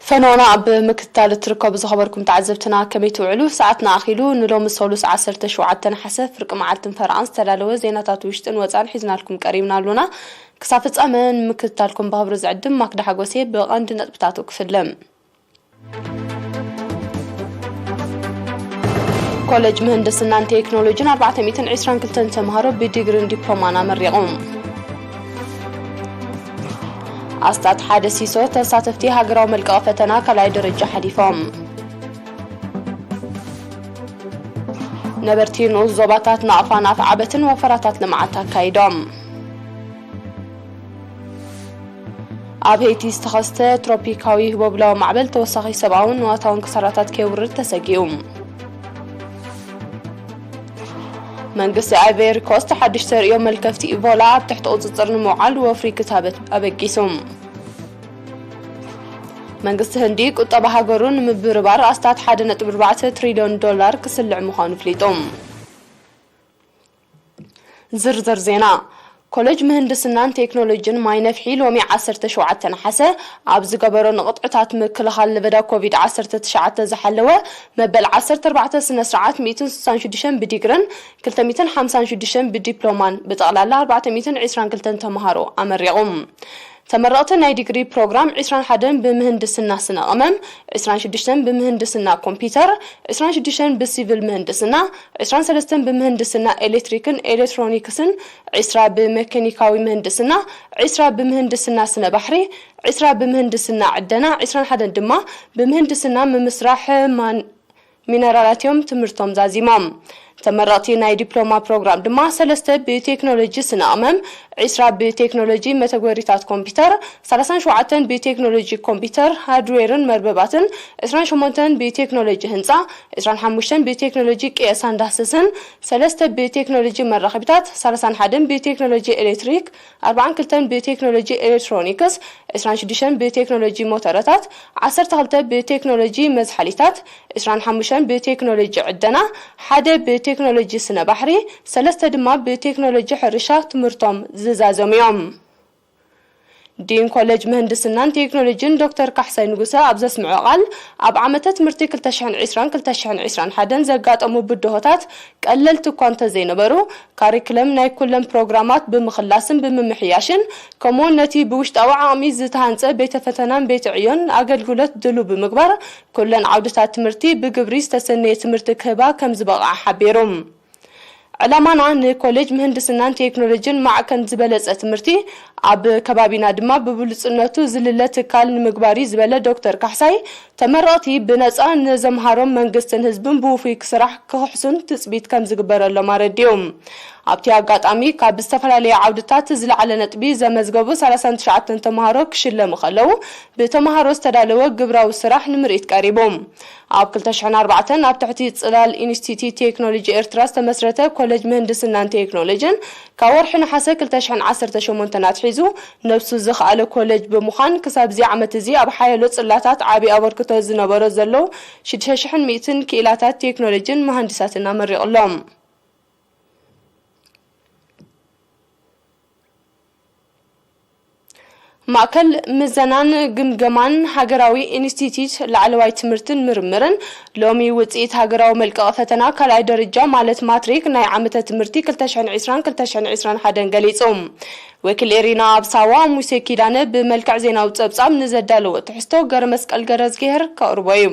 ፈነወና ኣብ ምክትታል እትርከቡ ዝኸበርኩም ተዓዘብትና ከመይ ትውዕሉ? ሰዓትና ኣኺሉ ንሎሚ ሰሉስ ዓሰርተ ሸውዓተ ነሓሰ ፍርቂ መዓልትን ፈረቓን ዝተዳለወ ዜናታት ውሽጥን ወጻን ሒዝናልኩም ቀሪብና ኣሎና። ክሳብ ፍጻመ ንምክትታልኩም ብኽብሪ ዝዕድም ማክዳ ሓጎሴ ብቐንዲ ነጥብታቱ ክፍልም። ኮሌጅ ምህንድስናን ቴክኖሎጂን ኣርባዕተ ሚእትን ዕስራን ክልተን ተምሃሮ ብዲግሪን ዲፕሎማን ኣመሪቑ። ኣስታት ሓደ ሲሶ ተሳተፍቲ ሃገራዊ መልቀቒ ፈተና ካልኣይ ደረጃ ሓሊፎም። ነበርቲ ንኡስ ዞባታት ናቕፋን ኣፍዓበትን ወፈራታት ልምዓት ኣካይዶም። ኣብ ሄይቲ ዝተኸስተ ትሮፒካዊ ህቦብላዊ ማዕበል ተወሳኺ ሰብኣውን ንዋታውን ክሳራታት ከየውርድ ተሰጊኡ። መንግስቲ ኣይቬሪ ኮስት ሓድሽ ተርእዮ መልከፍቲ ኢቦላ ኣብ ትሕቲ ቁጽጽር ንምውዓል ወፍሪ ክታበት ኣበጊሱ። መንግስቲ ህንዲ ቁጠባ ሃገሩ ንምብርባር ኣስታት ሓደ ነጥቢ ኣርባዕተ ትሪልዮን ዶላር ክስልዕ ምዃኑ ኣፍሊጡ። ዝርዝር ዜና። ኮሌጅ ምህንድስናን ቴክኖሎጂን ማይ ነፍሒ ሎሚ ዓሰርተ ሸውዓተ ነሓሰ ኣብ ዝገበሮ ንቕጥዕታት ምክልኻል ለበዳ ኮቪድ ዓሰርተ ትሽዓተ ዝሓለወ መበል ዓሰርተ ኣርባዕተ ስነ ስርዓት ሚእትን ስሳን ሽዱሽተን ብዲግርን ክልተ ሚእትን ሓምሳን ሽዱሽተን ብዲፕሎማን ብጠቕላላ ኣርባዕተ ሚእትን ዕስራን ክልተን ተምሃሮ ኣመሪቑ። ተመረቕቲ ናይ ዲግሪ ፕሮግራም ዕስራን ሓደን ብምህንድስና ስነ ቅመም፣ ዕስራን ሽዱሽተን ብምህንድስና ኮምፒውተር፣ ዕስራን ሽዱሽተን ብሲቪል ምህንድስና፣ ዕስራን ሰለስተን ብምህንድስና ኤሌክትሪክን ኤሌክትሮኒክስን፣ ዕስራ ብመካኒካዊ ምህንድስና፣ ዕስራ ብምህንድስና ስነ ባሕሪ፣ ዕስራ ብምህንድስና ዕደና፣ ዕስራን ሓደን ድማ ብምህንድስና ምምስራሕ ማን-፣ ሚነራላት እዮም ትምህርቶም ዛዚሞም። ተመረቕቲ ናይ ዲፕሎማ ፕሮግራም ድማ ሰለስተ ብቴክኖሎጂ ስነ ቅመም፣ ዕስራ ብቴክኖሎጂ መተግበሪታት ኮምፒውተር፣ ሰላሳን ሸውዓተን ብቴክኖሎጂ ኮምፒውተር ሃርድዌርን መርበባትን፣ ዕስራን ሸሞንተን ብቴክኖሎጂ ህንፃ፣ ዕስራን ሓሙሽተን ብቴክኖሎጂ ቅየሳን ዳህሰስን፣ ሰለስተ ብቴክኖሎጂ መራኸቢታት፣ ሰላሳን ሓደን ብቴክኖሎጂ ኤሌክትሪክ፣ ኣርባዓን ክልተን ብቴክኖሎጂ ኤሌክትሮኒክስ፣ ዕስራን ሽዱሽተን ብቴክኖሎጂ ሞተረታት፣ ዓሰርተ ክልተ ብቴክኖሎጂ መዝሓሊታት፣ ዕስራን ሓሙሽተን ብቴክኖሎጂ ዕደና፣ ሓደ ብቴክኖሎጂ ስነ ባሕሪ፣ ሰለስተ ድማ ብቴክኖሎጂ ሕርሻ ትምህርቶም ዝዛዘሙ እዮም። ዲን ኮሌጅ ምህንድስናን ቴክኖሎጂን ዶክተር ካሕሳይ ንጉሰ ኣብ ዘስምዖ ቃል፣ ኣብ ዓመተ ትምህርቲ ክልተ ሽሕን ዕስራን ክልተ ሽሕን ዕስራን ሓደን ዘጋጠሙ ብድሆታት ቀለልቲ እኳ እንተዘይነበሩ፣ ካሪክለም ናይ ኩለን ፕሮግራማት ብምኽላስን ብምምሕያሽን፣ ከምኡውን ነቲ ብውሽጣዊ ዓቕሚ ዝተሃንጸ ቤተ ፈተናን ቤተ ዕዮን ኣገልግሎት ድሉው ብምግባር፣ ኩለን ዓውድታት ትምህርቲ ብግብሪ ዝተሰነየ ትምህርቲ ክህባ ከም ዝበቕዓ ሓቢሩ። ዕላማና ንኮሌጅ ምህንድስናን ቴክኖሎጂን ማዕከን ዝበለጸ ትምህርቲ ኣብ ከባቢና ድማ ብብሉጽነቱ ዝልለ ትካል ንምግባር እዩ ዝበለ ዶክተር ካሕሳይ፣ ተመረቕቲ ብነጻ ንዘምሃሮም መንግስትን ህዝብን ብውፉይ ክስራሕ ክኽሕሱን ትጽቢት ከም ዝግበረሎም ኣረዲኡ። ኣብቲ ኣጋጣሚ ካብ ዝተፈላለየ ዓውድታት ዝለዓለ ነጥቢ ዘመዝገቡ ሰላሳን ትሽዓተን ተምሃሮ ክሽለሙ ከለዉ፣ ብተምሃሮ ዝተዳለወ ግብራዊ ስራሕ ንምርኢት ቀሪቡ። ኣብ ክልተ ሽሕን ኣርባዕተን ኣብ ትሕቲ ጽላል ኢንስቲትዩት ቴክኖሎጂ ኤርትራ ዝተመስረተ ኮሌጅ ምህንድስናን ቴክኖሎጂን ካብ ወርሒ ነሓሰ ክልተ ሽሕን ዓሰርተ ሸሞንተን ኣትሒዙ ነብሱ ዝኸኣለ ኮሌጅ ብምዃን ክሳብ እዚ ዓመት እዚ ኣብ ሓያሎ ጽላታት ዓቢ ኣበርክቶ ዝነበሮ ዘለዉ ሽዱሽተ ሽሕን ሚእትን ክኢላታት ቴክኖሎጂን መሃንዲሳትን ኣመሪቑሎም። ማእከል ምዘናን ግምገማን ሃገራዊ ኢንስቲትዩት ላዕለዋይ ትምህርትን ምርምርን ሎሚ ውጽኢት ሃገራዊ መልቀቒ ፈተና ካልኣይ ደረጃ ማለት ማትሪክ ናይ ዓመተ ትምህርቲ ክልተ ሽሕን ዕስራን ክልተ ሽሕን ዕስራን ሓደን ገሊጹ። ወኪል ኤሪና ኣብ ሳዋ ሙሴ ኪዳነ ብመልክዕ ዜናዊ ጸብጻብ ንዘዳለዎ ትሕዝቶ ገረመስቀል ገረዝግሄር ከቕርቦ እዩ።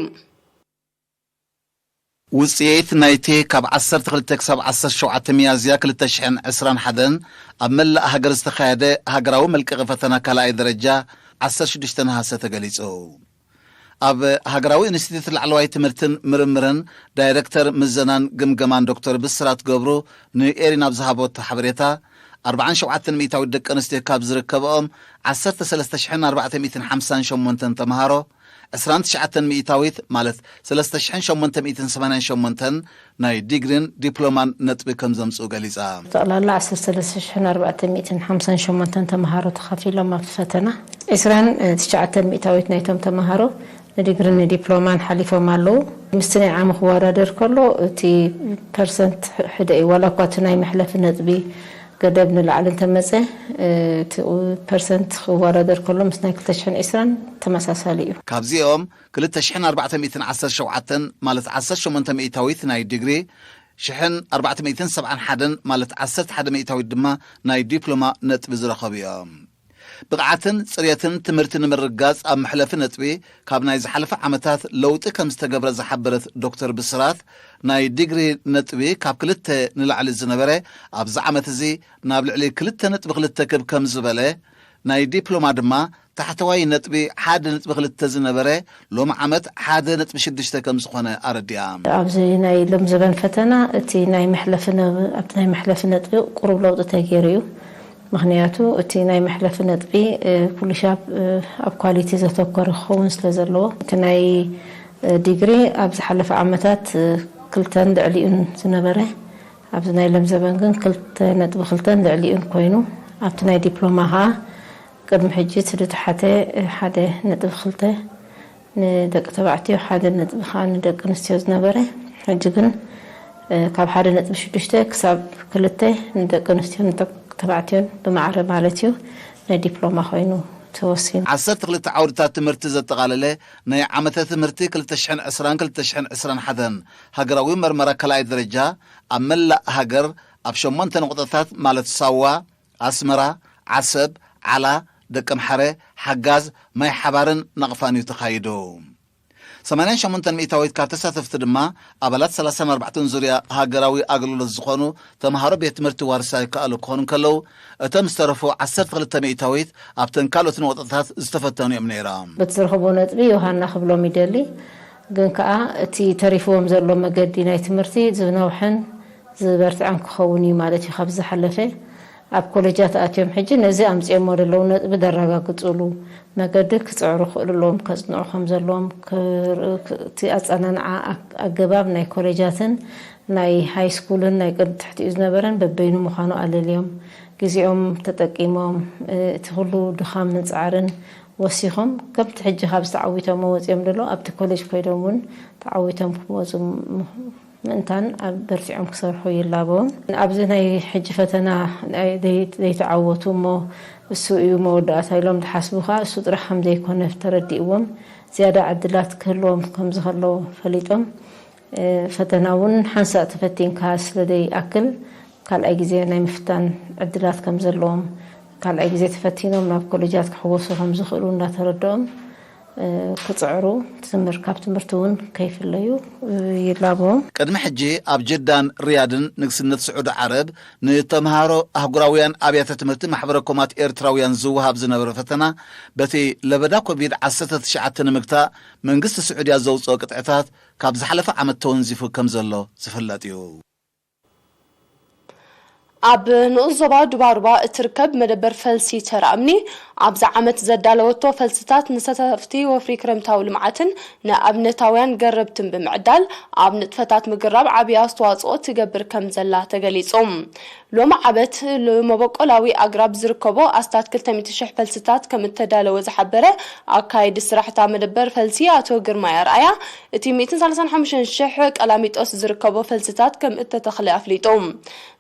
ውጽኢት ናይቲ ካብ ዓሰርተ ክልተ ክሳብ ዓሰርተ ሸውዓተ ሚያዝያ ክልተ ሽሕን ዕስራን ሓደን ኣብ መላእ ሃገር ዝተኻየደ ሃገራዊ መልቀቒ ፈተና ካልኣይ ደረጃ ዓሰርተ ሽዱሽተ ነሃሰ ተገሊጹ። ኣብ ሃገራዊ ኢንስቲትዩት ላዕለዋይ ትምህርትን ምርምርን ዳይረክተር ምዘናን ግምገማን ዶክተር ብስራት ገብሩ ንኤሪና ኣብ ዝሃቦ ሓበሬታ፣ ኣርባዓን ሸውዓተን ሚእታዊት ደቂ ኣንስትዮ ካብ ዝርከብኦም ዓሰርተ ሰለስተ ሽሕን ኣርባዕተ ሚእትን ሓምሳን ሸሞንተን ተምሃሮ፣ ዕስራን ትሽዓተን ሚእታዊት ማለት ሰለስተ ሽሕን ሸሞንተ ሚእትን ሰማንያን ሸሞንተን ናይ ዲግሪን ዲፕሎማን ነጥቢ ከም ዘምጽኡ ገሊጻ። ጠቕላላ ዓሰርተ ሰለስተ ሽሕን ኣርባዕተ ሚእትን ሓምሳን ሸሞንተን ተምሃሮ ተኻፊሎም ኣብቲ ፈተና። ዕስራን ትሽዓተን ሚእታዊት ናይቶም ተምሃሮ ንዲግሪን ንዲፕሎማን ሓሊፎም ኣለዉ። ምስቲ ናይ ዓሚ ክወዳደር ከሎ እቲ ፐርሰንት ሕደ እዩ። ዋላ እኳ እቲ ናይ መሕለፊ ነጥቢ ገደብ ንላዕሊ እንተመፀ እቲ ፐርሰንት ክወዳደር ከሎ ምስ ናይ ክልተ ሽሕን ዕስራን ተመሳሳሊ እዩ። ካብዚኦም ክልተ ሽሕን ኣርባዕተ ሚእትን ዓሰርተ ሸውዓተን ማለት ዓሰርተ ሸሞንተ ሚእታዊት ናይ ዲግሪ፣ ሽሕን ኣርባዕተ ሚእትን ሰብዓን ሓደን ማለት ዓሰርተ ሓደ ሚእታዊት ድማ ናይ ዲፕሎማ ነጥቢ ዝረኸቡ እዮም። ብቕዓትን ፅሬትን ትምህርቲ ንምርጋፅ ኣብ መሕለፊ ነጥቢ ካብ ናይ ዝሓለፈ ዓመታት ለውጢ ከም ዝተገብረ ዝሓበረት ዶክተር ብስራት፣ ናይ ዲግሪ ነጥቢ ካብ ክልተ ንላዕሊ ዝነበረ ኣብዚ ዓመት እዚ ናብ ልዕሊ ክልተ ነጥቢ ክልተ ክብ ከም ዝበለ፣ ናይ ዲፕሎማ ድማ ታሕተዋይ ነጥቢ ሓደ ነጥቢ ክልተ ዝነበረ ሎም ዓመት ሓደ ነጥቢ ሽዱሽተ ከም ዝኾነ ኣረዲኣ። ኣብዚ ናይ ሎም ዘበን ፈተና እቲ ናይ መሕለፊ ነብ ኣብቲ ናይ መሕለፊ ነጥቢ ቁሩብ ለውጢ ተገይሩ እዩ። ምክንያቱ እቲ ናይ መሕለፊ ነጥቢ ኩሉሻብ ኣብ ኳሊቲ ዘተኮረ ክኸውን ስለ ዘለዎ እቲ ናይ ዲግሪ ኣብ ዝሓለፈ ዓመታት ክልተን ልዕሊኡን ዝነበረ ኣብዚ ናይ ሎም ዘበን ግን ክልተ ነጥቢ ክልተን ልዕሊኡን ኮይኑ ኣብቲ ናይ ዲፕሎማ ከዓ ቅድሚ ሕጂ እቲ ዝተሓተ ሓደ ነጥቢ ክልተ ንደቂ ተባዕትዮ ሓደ ነጥቢ ከዓ ንደቂ ኣንስትዮ ዝነበረ ሕጂ ግን ካብ ሓደ ነጥቢ ሽዱሽተ ክሳብ ክልተ ንደቂ ኣንስትዮ ንደቂ ተባዕትዮን ብማዕረ ማለት እዩ ናይ ዲፕሎማ ኮይኑ ተወሲኑ። ዓሰርተ ክልተ ዓውድታት ትምህርቲ ዘጠቓለለ ናይ ዓመተ ትምህርቲ ክልተ ሽሕን ዕስራን ክልተ ሽሕን ዕስራን ሓደን ሃገራዊ መርመራ ካልኣይ ደረጃ ኣብ መላእ ሃገር ኣብ ሸሞንተ ነቑጣታት ማለት ሳዋ፣ ኣስመራ፣ ዓሰብ፣ ዓላ፣ ደቀምሓረ፣ ሓጋዝ፣ ማይ ሓባርን ናቕፋን እዩ ተኻይዱ። ሰማንያን ሸሞንተን ሚእታዊት ካብ ተሳተፍቲ ድማ ኣባላት ሰላሳን ኣርባዕተን ዙርያ ሃገራዊ ኣገልግሎት ዝኾኑ ተምሃሮ ቤት ትምህርቲ ዋርሳይ ይከኣሉ ክኾኑ እንከለዉ፣ እቶም ዝተረፉ ዓሰርተ ክልተ ሚእታዊት ኣብተን ካልኦት ነቑጣታት ዝተፈተኑ እዮም ነይሮም። በቲ ዝረኽቦ ነጥቢ ዮሃና ክብሎም ይደሊ፣ ግን ከኣ እቲ ተሪፍዎም ዘሎ መገዲ ናይ ትምህርቲ ዝነውሐን ዝበርትዐን ክኸውን እዩ ማለት እዩ። ካብ ዝሓለፈ ኣብ ኮሌጃት ኣትዮም ሕጂ ነዚ ኣምፅኦሞ ዘለዉ ነጥቢ ዘረጋግፅሉ መገዲ ክፅዕሩ ክኽእሉ ኣለዎም፣ ከፅንዑ ከም ዘለዎም ክር- እቲ ኣፀናንዓ ኣግ- ኣገባብ ናይ ኮሌጃትን ናይ ሃይ ስኩልን ናይ ቅድ ትሕቲኡ ዝነበረን በበይኑ ምዃኑ ኣለልዮም ግዜኦም ተጠቂሞም እቲ ኩሉ ድኻምን ፃዕርን ወሲኾም ከምቲ ሕጂ ካብ ዝተዓዊቶሞ ወፂኦም ደሎ ኣብቲ ኮሌጅ ኮይዶም እውን ተዓዊቶም ክመፁ ምእንታን ኣብ በርቲዖም ክሰርሑ ይላበዎም። ኣብዚ ናይ ሕጂ ፈተና ዘይተዓወቱ እሞ እሱ እዩ መወዳእታ ኢሎም ዝሓስቡ ከዓ እሱ ጥራሕ ከም ዘይኮነ ተረዲእዎም ዝያዳ ዕድላት ክህልዎም ከም ዝኸለዎ ፈሊጦም ፈተና እውን ሓንሳእ ተፈቲንካ ስለ ዘይኣክል ካልኣይ ግዜ ናይ ምፍታን ዕድላት ከም ዘለዎም ካልኣይ ግዜ ተፈቲኖም ናብ ኮሌጃት ክሕወሱ ከም ዝኽእሉ እንዳተረድኦም ክፅዕሩ ትምህር ካብ ትምህርቲ እውን ከይፍለዩ ይላቦም። ቅድሚ ሕጂ ኣብ ጀዳን ሪያድን ንግስነት ስዑዲ ዓረብ ንተምሃሮ ኣህጉራውያን ኣብያተ ትምህርቲ ማሕበረ ኮማት ኤርትራውያን ዝወሃብ ዝነበረ ፈተና በቲ ለበዳ ኮቪድ ዓሰርተ ትሽዓተ ንምግታእ መንግስቲ ስዑድያ ዘውፅኦ ቅጥዕታት ካብ ዝሓለፈ ዓመት ተወንዚፉ ከም ዘሎ ዝፍለጥ እዩ። ኣብ ንኡስ ዞባ ዱባሩባ እትርከብ መደበር ፈልሲ ተራ እምኒ ኣብዚ ዓመት ዘዳለወቶ ፈልስታት ንሰተፍቲ ወፍሪ ክረምታዊ ልምዓትን ንኣብነታውያን ገረብትን ብምዕዳል ኣብ ንጥፈታት ምግራብ ዓብዪ ኣስተዋፅኦ ትገብር ከም ዘላ ተገሊፁ። ሎሚ ዓበት መበቆላዊ ኣግራብ ዝርከቦ ኣስታት ክልተ ሚእቲ ሽሕ ፈልስታት ከም እተዳለወ ዝሓበረ ኣካየዲ ስራሕታ መደበር ፈልሲ ኣቶ ግርማይ ኣርኣያ እቲ ሚእትን ሰላሳን ሓሙሽተን ሽሕ ቀላሚጦስ ዝርከቦ ፈልስታት ከም እተተኽለ ኣፍሊጡ።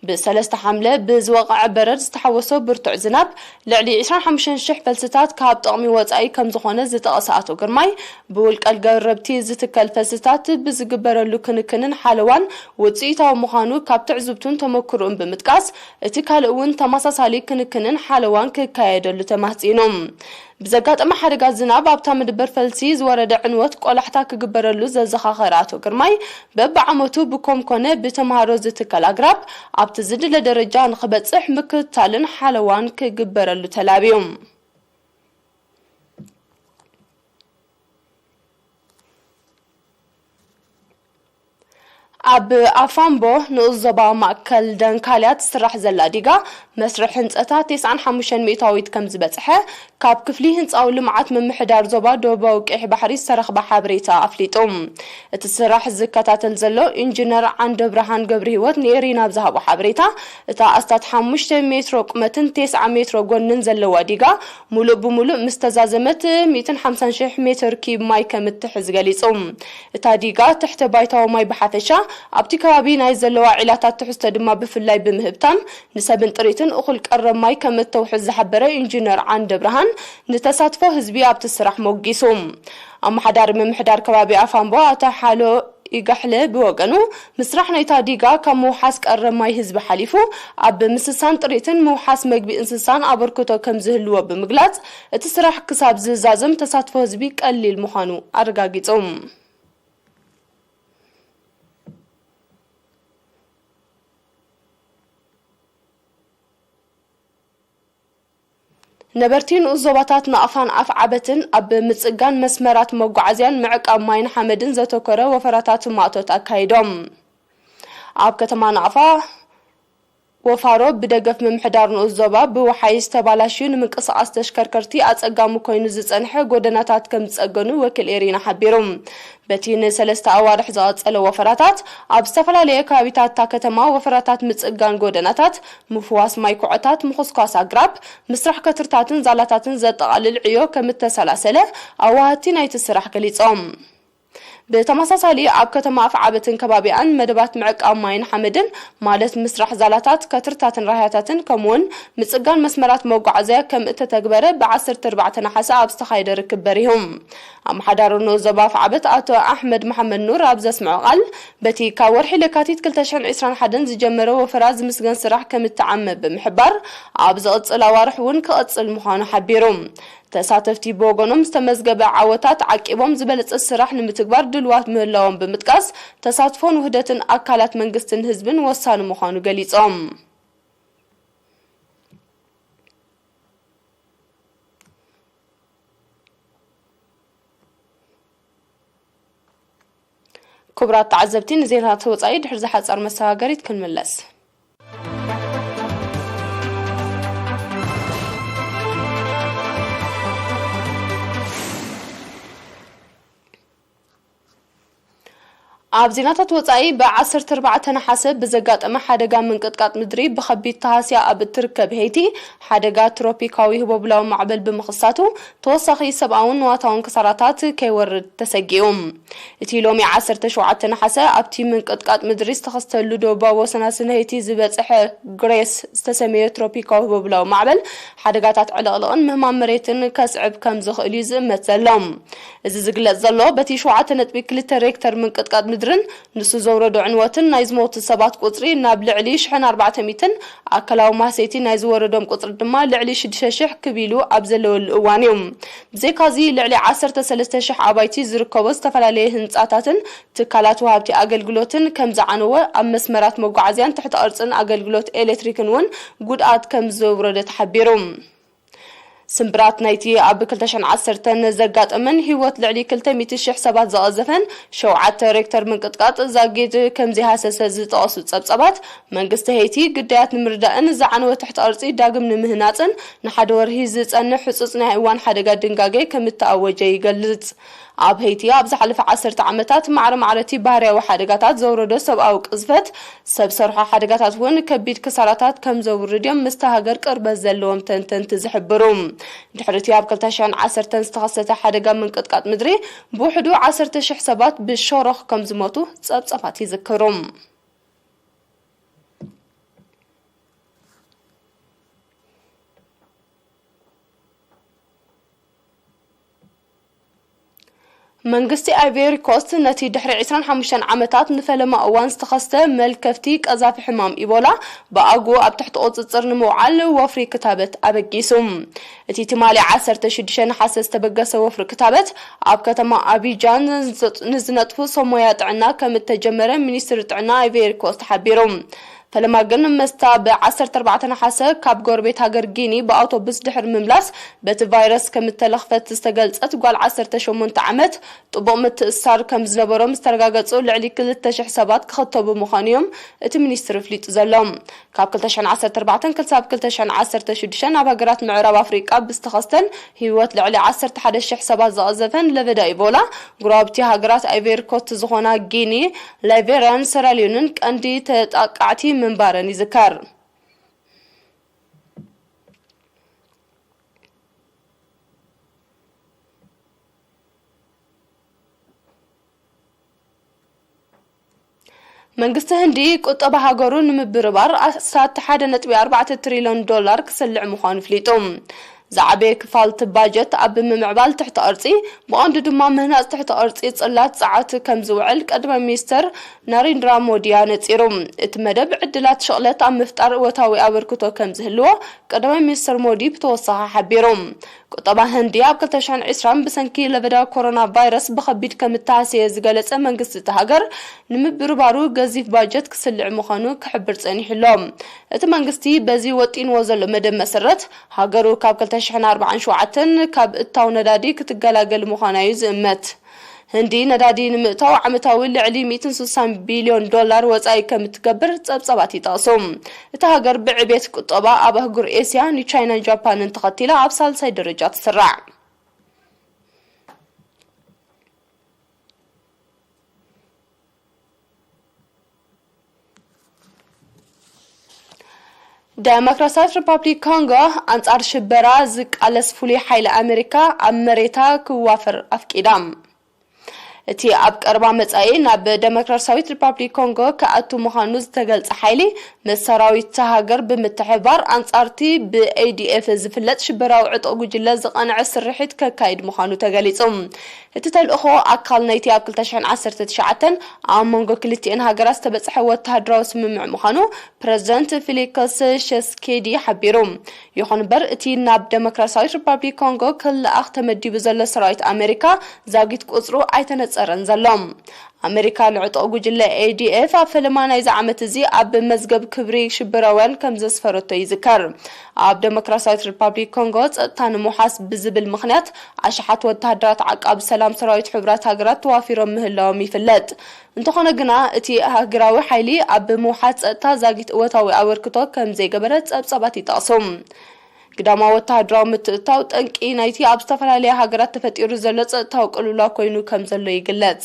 ብሰለስተ ሓምለ ብዝወቐዐ በረድ ዝተሓወሶ ብርቱዕ ዝናብ ልዕሊ ዕስራን ሓሙሽተን ሽሕ ፈልስታት ካብ ጥቕሚ ወፃኢ ከም ዝኾነ ዝጠቐሰ ኣቶ ግርማይ ብውልቀ ገረብቲ ዝትከል ፈልስታት ብዝግበረሉ ክንክንን ሓለዋን ውፅኢታዊ ምዃኑ ካብ ትዕዝብቱን ተመክርኡን ብምጥቃስ እቲ ካልእ እውን ተመሳሳሊ ክንክንን ሓለዋን ክካየደሉ ተማህፂኑ። ብዘጋጠመ ሓደጋ ዝናብ ኣብታ መደበር ፈልሲ ዝወረደ ዕንወት ቆላሕታ ክግበረሉ ዘዘኻኸረ ኣቶ ግርማይ በብዓመቱ ብኮም ኮነ ብተምሃሮ ዝትከል ኣግራብ ኣብቲ ዝድለ ደረጃ ንኽበፅሕ ምክትታልን ሓለዋን ክግበረሉ ተላብዩ። ኣብ ኣፋምቦ ንኡስ ዞባ ማእከል ደንካልያ ትስራሕ ዘላ ዲጋ መስርሕ ህንፀታ ተስዓን ሓሙሽተን ሚእታዊት ከም ዝበፅሐ ካብ ክፍሊ ህንፃዊ ልምዓት ምምሕዳር ዞባ ደቡባዊ ቀይሕ ባሕሪ ዝተረኽበ ሓበሬታ ኣፍሊጡ። እቲ ስራሕ ዝከታተል ዘሎ ኢንጂነር ዓንደብርሃን ገብረሂወት ንኤሪና ኣብ ዝሃቦ ሓበሬታ እታ ኣስታት ሓሙሽተ ሜትሮ ቁመትን ተስዓ ሜትሮ ጎንን ዘለዋ ዲጋ ሙሉእ ብሙሉእ ምስ ተዛዘመት ሚእትን ሓምሳን ሽሕ ሜትር ኪብ ማይ ከም እትሕዝ ገሊጹ። እታ ዲጋ ትሕተ ባይታዊ ማይ ብሓፈሻ ኣብቲ ከባቢ ናይ ዘለዋ ዒላታት ትሕዝቶ ድማ ብፍላይ ብምህብታም ንሰብን ጥሪትን እኹል ቀረብ ማይ ከም እተውሕዝ ዝሓበረ ኢንጂነር ዓንደ ብርሃን፣ ንተሳትፎ ህዝቢ ኣብቲ ስራሕ ሞጊሱ። ኣመሓዳሪ ምምሕዳር ከባቢ ኣፋምቦ ኣቶ ሓሎ ይጋሕለ ብወገኑ፣ ምስራሕ ናይታ ዲጋ ካብ ምውሓስ ቀረብ ማይ ህዝቢ ሓሊፉ፣ ኣብ ምስሳን ጥሪትን ምውሓስ መግቢ እንስሳን ኣበርክቶ ከም ዝህልዎ ብምግላጽ፣ እቲ ስራሕ ክሳብ ዝዛዘም ተሳትፎ ህዝቢ ቀሊል ምዃኑ ኣረጋጊጹ። ነበርቲ ንኡስ ዞባታት ናቕፋን ኣፍዓበትን ኣብ ምጽጋን መስመራት መጓዓዝያን ምዕቃብ ማይን ሓመድን ዘተኮረ ወፈራታት ማእቶት ኣካይዶም። ኣብ ከተማ ናቕፋ ወፋሮ ብደገፍ ምምሕዳር ንኡስ ዞባ ብወሓይዝ ተባላሽዩ ንምንቅስቓስ ተሽከርከርቲ ኣጸጋሚ ኮይኑ ዝጸንሐ ጎደናታት ከም ዝጸገኑ ወኪል ኤሪና ሓቢሩ። በቲ ንሰለስተ ኣዋርሕ ዝቐጸለ ወፈራታት፣ ኣብ ዝተፈላለየ ከባቢታት እታ ከተማ ወፈራታት ምጽጋን ጎደናታት፣ ምፍዋስ ማይ ኩዖታት፣ ምኹስኳስ ኣግራብ፣ ምስራሕ ከትርታትን ዛላታትን ዘጠቓልል ዕዮ ከም እተሰላሰለ ኣዋሃድቲ ናይቲ ስራሕ ገሊጾም። ብተመሳሳሊ፣ ኣብ ከተማ ኣፍዓበትን ከባቢኣን መደባት ምዕቃብ ማይን ሓመድን፣ ማለት ምስራሕ ዛላታት፣ ከትርታትን ራህያታትን፣ ከምኡውን ምጽጋን መስመራት መጓዓዝያ ከም እተተግበረ ብ ዓሰርተ ኣርባዕተ ነሓሰ ኣብ ዝተኻየደ ርክብ በሪሁ። ኣመሓዳሪ ንኡስ ዞባ ኣፍዓበት ኣቶ ኣሕመድ መሓመድ ኑር ኣብ ዘስምዖ ቃል፣ በቲ ካብ ወርሒ ለካቲት ክልተ ሽሕን ዕስራን ሓደን ዝጀመረ ወፈራ ዝምስገን ስራሕ ከም እተዓመ ብምሕባር፣ ኣብ ዝቕጽል ኣዋርሕ እውን ክቕጽል ምዃኑ ሓቢሩ። ተሳተፍቲ ብወገኖም፣ ዝተመዝገበ ዓወታት ዓቂቦም ዝበለጸ ስራሕ ንምትግባር ድልዋት ምህላዎም ብምጥቃስ፣ ተሳትፎን ውህደትን ኣካላት መንግስትን ህዝብን ወሳኒ ምዃኑ ገሊጾም። ክቡራት ተዓዘብቲ፣ ንዜናታት ወጻኢ ድሕሪ ዝሓጸር መሰጋገሪት ክንምለስ። ኣብ ዜናታት ወጻኢ፣ ብ ዓሰርተ ኣርባዕተ ነሓሰ ብዘጋጠመ ሓደጋ ምንቅጥቃጥ ምድሪ ብኸቢድ ተሃስያ ኣብ እትርከብ ሄይቲ፣ ሓደጋ ትሮፒካዊ ህቦብላዊ ማዕበል ብምኽሳቱ፣ ተወሳኺ ሰብኣውን ንዋታውን ክሳራታት ከይወርድ ተሰጊኡ። እቲ ሎሚ ዓሰርተ ሸውዓተ ነሓሰ ኣብቲ ምንቅጥቃጥ ምድሪ ዝተኸስተሉ ደቡባዊ ወሰናስን ሄይቲ ዝበጽሐ ግሬስ ዝተሰመየ ትሮፒካዊ ህቦብላዊ ማዕበል፣ ሓደጋታት ዕልቕልቕን ምህማም መሬትን ከስዕብ ከም ዝኽእል እዩ ዝእመት ዘሎ። እዚ ዝግለጽ ዘሎ፣ በቲ ሸውዓተ ነጥቢ ክልተ ሬክተር ምንቅጥቃጥ ምድርን ንሱ ዘውረዶ ዕንወትን ናይ ዝሞቱ ሰባት ቁጽሪ ናብ ልዕሊ ሽሕን ኣርባዕተ ሚእትን፣ ኣካላዊ ማህሰይቲ ናይ ዝወረዶም ቁጽሪ ድማ ልዕሊ ሽዱሽተ ሽሕ ክብ ኢሉ ኣብ ዘለወሉ እዋን እዩ። ብዘይካዚ፣ ልዕሊ ዓሰርተ ሰለስተ ሽሕ ኣባይቲ ዝርከቦ ዝተፈላለየ ህንጻታትን ትካላት ወሃብቲ ኣገልግሎትን ከም ዝዓነወ፣ ኣብ መስመራት መጓዓዝያን ትሕቲ ቅርጽን ኣገልግሎት ኤሌክትሪክን እውን ጉድኣት ከም ዘውረደ ተሓቢሩ። ስምብራት ናይቲ ኣብ ክልተ ሽሕን ዓሰርተን ዘጋጠመን ህይወት ልዕሊ ክልተ ሚእቲ ሽሕ ሰባት ዘቐዘፈን ሸውዓተ ሬክተር ምንቅጥቃጥ ዛጊድ ከም ዘይሃሰሰ ዝጠቐሱ ጸብጻባት፣ መንግስቲ ሄይቲ ግዳያት ንምርዳእን ዝዓነወ ትሕቲ ቅርጺ ዳግም ንምህናጽን ንሓደ ወርሂ ዝጸንሕ ህጹጽ ናይ እዋን ሓደጋ ድንጋጌ ከም እተኣወጀ ይገልጽ። ኣብ ሄይቲ ኣብ ዝሓለፈ ዓሰርተ ዓመታት ማዕረ ማዕረ እቲ ባህርያዊ ሓደጋታት ዘውረዶ ሰብኣዊ ቅዝፈት፣ ሰብ ሰርሖ ሓደጋታት እውን ከቢድ ክሳራታት ከም ዘውርድ እዮም ምስቲ ሃገር ቅርበት ዘለዎም ተንተንቲ ዝሕብሩ። ድሕሪ እቲ ኣብ ክልተ ሽሕን ዓሰርተን ዝተኸሰተ ሓደጋ ምንቅጥቃጥ ምድሪ፣ ብውሕዱ ዓሰርተ ሽሕ ሰባት ብሸሮኽ ከም ዝሞቱ ጸብጻባት ይዝክሩ። መንግስቲ ኣይቬሪ ኮስት ነቲ ድሕሪ ዕስራን ሓሙሽተን ዓመታት ንፈለማ እዋን ዝተኸስተ መልከፍቲ ቀዛፊ ሕማም ኢቦላ ብኣግኡ ኣብ ትሕቲ ቁጽጽር ንምውዓል ወፍሪ ክታበት ኣበጊሱ። እቲ ትማሊ ዓሰርተ ሽዱሽተ ነሓሰ ዝተበገሰ ወፍሪ ክታበት ኣብ ከተማ ኣቢጃን ንዝነጥፉ ሰብ ሞያ ጥዕና ከም እተጀመረ ሚኒስትሪ ጥዕና ኣይቬሪ ኮስት ሓቢሩ። ፈለማ ግን መስታ ብ ዓሰርተ ኣርባዕተ ነሓሰ ካብ ጎረቤት ሃገር ጊኒ ብኣውቶቡስ ድሕሪ ምምላስ በቲ ቫይረስ ከም እተለኽፈት ዝተገልጸት ጓል ዓሰርተ ሸሞንተ ዓመት፣ ጥቡቕ ምትእስሳር ከም ዝነበሮም ዝተረጋገጹ ልዕሊ ክልተ ሽሕ ሰባት ክኽተቡ ምዃኑ እዮም እቲ ሚኒስትሪ ኣፍሊጡ ዘሎ። ካብ ክልተ ሽሕን ዓሰርተ ኣርባዕተን ክሳብ ክልተ ሽሕን ዓሰርተ ሽዱሽተን ኣብ ሃገራት ምዕራብ ኣፍሪቃ ብዝተኸስተን ህይወት ልዕሊ ዓሰርተ ሓደ ሽሕ ሰባት ዘቐዘፈን ለበዳ ኢቦላ፣ ጎረባብቲ ሃገራት ኣይቬሪ ኮስት ዝኾና ጊኒ፣ ላይቤርያን ሰራልዮንን ቀንዲ ተጠቃዕቲ ምንባረን ይዝከር። መንግስቲ ህንዲ ቁጠባ ሃገሩ ንምብርባር ኣስታት ሓደ ነጥቢ ኣርባዕተ ትሪልዮን ዶላር ክስልዕ ምዃኑ ኣፍሊጡ። ዝዓበየ ክፋል እቲ ባጀት ኣብ ምምዕባል ትሕቲ ቅርጺ፣ ብቐንዱ ድማ ምህናጽ ትሕቲ ቅርጺ ጽላት ጸዓት ከም ዝውዕል ቀዳማይ ሚኒስተር ናሬንድራ ሞዲ ኣነጺሩ። እቲ መደብ ዕድላት ሽቕለት ኣብ ምፍጣር እወታዊ ኣበርክቶ ከም ዝህልዎ ቀዳማይ ሚኒስተር ሞዲ ብተወሳኺ ሓቢሩ። ቁጠባ ህንዲ ኣብ ክልተ ሽሕን ዕስራን ብሰንኪ ለበዳ ኮሮና ቫይረስ ብኸቢድ ከም እተሃስየ ዝገለጸ መንግስቲ እቲ ሃገር፣ ንምብርባሩ ገዚፍ ባጀት ክስልዕ ምዃኑ ክሕብር ጸኒሑ ኣሎ። እቲ መንግስቲ በዚ ወጢንዎ ዘሎ መደብ መሰረት፣ ሃገሩ ካብ ክልተ ሽሕን ኣርባዓን ሸውዓተን ካብ እታው ነዳዲ ክትገላገል ምዃና እዩ ዝእመት። ህንዲ ነዳዲ ንምእታው ዓመታዊ ልዕሊ ሚእትን ስሳን ቢልዮን ዶላር ወጻኢ ከም እትገብር ጸብጻባት ይጠቕሱ። እታ ሃገር ብዕቤት ቁጠባ ኣብ ኣህጉር ኤስያ ንቻይናን ጃፓንን ተኸቲላ ኣብ ሳልሳይ ደረጃ ትስራዕ። ደሞክራሲያዊት ሪፓብሊክ ኮንጎ ኣንጻር ሽበራ ዝቃለስ ፍሉይ ሓይሊ ኣሜሪካ ኣብ መሬታ ክዋፈር ኣፍቂዳ። እቲ ኣብ ቀረባ መጻኢ ናብ ደሞክራሲያዊት ሪፓብሊክ ኮንጎ ክኣቱ ምዃኑ ዝተገልጸ ሓይሊ፣ ምስ ሰራዊት እታ ሃገር ብምትሕብባር ኣንጻርቲ ብኤ ዲ ኤፍ ዝፍለጥ ሽበራዊ ዕጡቕ ጉጅለ ዝቐንዐ ስርሒት ከካይድ ምዃኑ ተገሊጹ። እቲ ተልእኾ ኣካል ናይቲ ኣብ ክልተ ሽሕን ዓሰርተ ትሽዓተን ኣብ መንጎ ክልቲኤን ሃገራት ዝተበጽሐ ወተሃደራዊ ስምምዕ ምዃኑ ፕረዚደንት ፊሊክስ ሸስኬዲ ሓቢሩ። ይኹን እምበር፣ እቲ ናብ ደሞክራሲያዊት ሪፓብሊክ ኮንጎ ክለኣኽ ተመዲቡ ዘሎ ሰራዊት ኣሜሪካ ዛጊት ቁጽሩ ኣይተነጸረን ዘሎ። ኣሜሪካ ንዕጡቕ ጉጅለ ኤ ዲ ኤፍ ኣብ ፈለማ ናይዚ ዓመት እዚ ኣብ መዝገብ ክብሪ ሽበራውያን ከም ዘስፈረቶ ይዝከር። ኣብ ደሞክራሲያዊት ሪፓብሊክ ኮንጎ ጸጥታ ንምውሓስ ብዝብል ምኽንያት ኣሽሓት ወተሃደራት ዓቃቢ ሰላም ሰራዊት ሕቡራት ሃገራት ተዋፊሮም ምህላዎም ይፍለጥ። እንተኾነ ግና፣ እቲ ሃገራዊ ሓይሊ ኣብ ምውሓስ ጸጥታ ዛጊት እወታዊ ኣበርክቶ ከም ዘይገበረ ጸብጻባት ይጠቕሱ። ግዳማዊ ወተሃደራዊ ምትእትታው ጠንቂ ናይቲ ኣብ ዝተፈላለያ ሃገራት ተፈጢሩ ዘሎ ጸጥታዊ ቅልውላው ኮይኑ ከም ዘሎ ይግለጽ።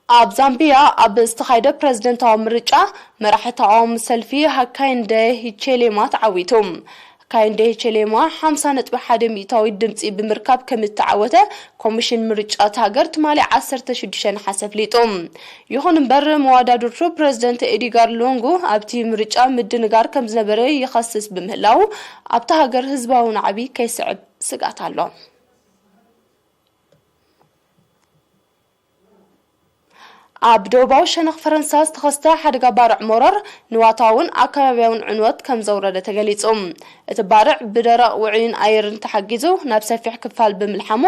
ኣብ ዛምቢያ ኣብ ዝተኻየደ ፕረዚደንታዊ ምርጫ፣ መራሒ ተቓዋሚ ሰልፊ ሃካይንደ ሂቼሌማ ተዓዊቱ። ሃካይንደ ሂቼሌማ ሓምሳ ነጥቢ ሓደ ሚእታዊ ድምጺ ብምርካብ ከም እተዓወተ ኮሚሽን ምርጫ እታ ሃገር ትማሊ ዓሰርተ ሽዱሽተ ነሓሰ ኣፍሊጡ። ይኹን እምበር፣ መወዳድርቱ ፕረዚደንት ኤድጋር ሉንጉ ኣብቲ ምርጫ ምድንጋር ከም ዝነበረ ይኸስስ ብምህላዉ፣ ኣብታ ሃገር ህዝባዊ ናዕቢ ከይስዕብ ስግኣት ኣሎ። ኣብ ደቡባዊ ሸነኽ ፈረንሳ ዝተኸስተ ሓደጋ ባርዕ መሮር ንዋታውን ኣከባቢያውን ዕንወት ከም ዘውረደ ተገሊጹ። እቲ ባርዕ ብደረቕ ውዑይን ኣየርን ተሓጊዙ ናብ ሰፊሕ ክፋል ብምልሓሙ፣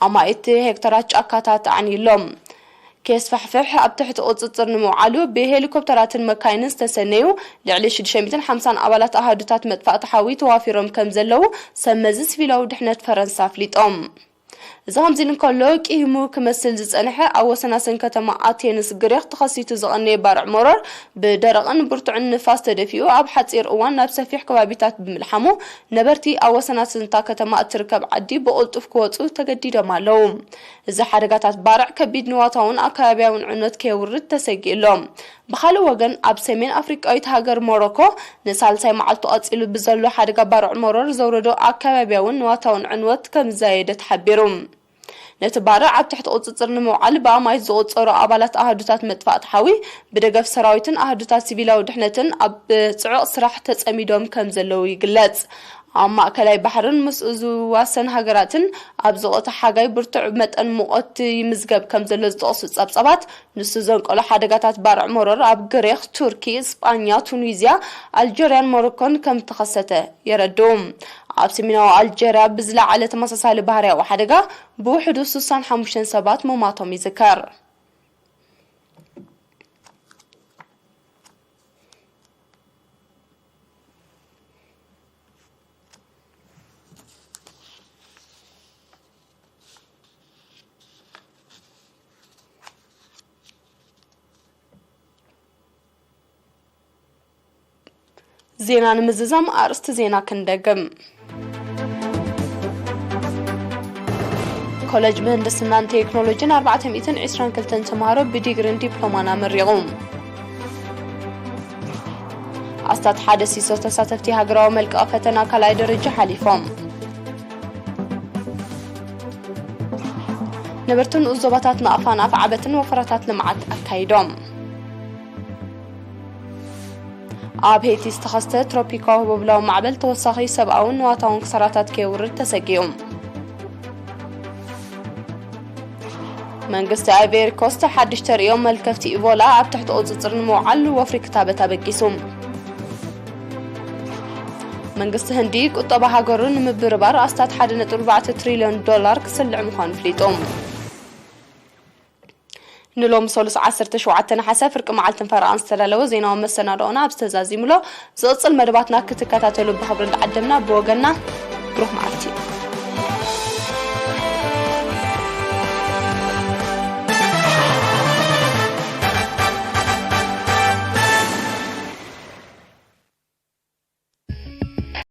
ኣማኢት ሄክታራት ጫካታት ኣዕንዩ ኣሎ። ከየስፋሕፍሕ ኣብ ትሕቲ ቁጽጽር ንምውዓሉ ብሄሊኮፕተራትን መካይንን ዝተሰነዩ ልዕሊ ሽዱሽተ ሚእትን ሓምሳን ኣባላት ኣሃዱታት መጥፋእቲ ሓዊ ተዋፊሮም ከም ዘለዉ ሰብ መዚ ሲቪላዊ ድሕነት ፈረንሳ ኣፍሊጦም። እዚ ከምዚ ኢሉ እንከሎ፣ ቂሂሙ ክመስል ዝጸንሐ ኣብ ወሰናስን ከተማ ኣቴንስ ግሪኽ ተኸሲቱ ዝቐነየ ባርዕ መሮር ብደረቕን ብርቱዕን ንፋስ ተደፊኡ ኣብ ሓጺር እዋን ናብ ሰፊሕ ከባቢታት ብምልሓሙ፣ ነበርቲ ኣብ ወሰናስን እታ ከተማ እትርከብ ዓዲ ብቕልጡፍ ክወጹ ተገዲዶም ኣለዉ። እዚ ሓደጋታት ባርዕ ከቢድ ንዋታውን ኣከባቢያውን ዕንወት ከየውርድ ተሰጊኡ ኣሎ። ብኻልእ ወገን፣ ኣብ ሰሜን ኣፍሪቃዊት ሃገር ሞሮኮ ንሳልሳይ መዓልቱ ቀጺሉ ብዘሎ ሓደጋ ባርዕ መሮር ዘውረዶ ኣከባቢያውን ንዋታውን ዕንወት ከም ዝዛየደ ተሓቢሩ። ነቲ ባርዕ ኣብ ትሕቲ ቁጽጽር ንምውዓል ብኣማኢት ዝቑጸሩ ኣባላት ኣሃዱታት መጥፋእቲ ሓዊ ብደገፍ ሰራዊትን ኣሃዱታት ሲቪላዊ ድሕነትን ኣብ ጽዑቕ ስራሕ ተጸሚዶም ከም ዘለዉ ይግለጽ። ኣብ ማእከላይ ባሕርን ምስኡ ዝዋሰን ሃገራትን ኣብዚ ወቕቲ ሓጋይ ብርቱዕ መጠን ሙቐት ይምዝገብ ከም ዘሎ ዝጠቕሱ ጸብጻባት፣ ንሱ ዘንቀሎ ሓደጋታት ባርዕ መሮር ኣብ ግሪኽ፣ ቱርኪ፣ ስጳኛ፣ ቱኒዝያ፣ ኣልጀርያን ሞሮኮን ከም እተኸሰተ የረድኡ። ኣብ ሰሜናዊ ኣልጀርያ ብዝለዓለ ተመሳሳሊ ባህርያዊ ሓደጋ ብውሕዱ ስሳን ሓሙሽተን ሰባት ምሟቶም ይዝከር። ዜና ንምዝዛም ኣርእስቲ ዜና ክንደግም። ኮለጅ ምህንድስናን ቴክኖሎጂን ኣርባዕተ ሚእትን ዕስራን ክልተን ተምሃሮ ብዲግሪን ዲፕሎማን ኣመሪቑ። ኣስታት ሓደ ሲሶ ተሳተፍቲ ሃገራዊ መልቀቒ ፈተና ካልኣይ ደረጃ ሓሊፎም። ነበርቲ ንኡስ ዞባታት ናቕፋ ናቕፋ ዓበትን ወፈራታት ልምዓት ኣካይዶም። ኣብ ሄይቲ ዝተኸስተ ትሮፒካዊ ህቦብላዊ ማዕበል ተወሳኺ ሰብኣውን ንዋታውን ክሳራታት ከየውርድ ተሰጊኡ። መንግስቲ ኣይቬሪ ኮስት ሓድሽ ተርእዮ መልከፍቲ ኢቦላ ኣብ ትሕቲ ቁፅፅር ንምውዓል ወፍሪ ክታበት ኣበጊሱ። መንግስቲ ህንዲ ቁጠባ ሃገሩ ንምብርባር ኣስታት ሓደ ነጥቢ ኣርባዕተ ትሪልዮን ዶላር ክስልዕ ምዃኑ ኣፍሊጡ። ንሎሚ ሰሉስ ዓሰርተ ሸውዓተ ነሓሰ ፍርቂ መዓልትን ፈረቓን ዝተዳለወ ዜናዊ መሰናድኦና ኣብዚ ተዛዚሙሎ። ዝቕጽል መደባትና ክትከታተሉ ብኽብሪ እንዳዓደምና ብወገንና ብሩኽ መዓልቲ።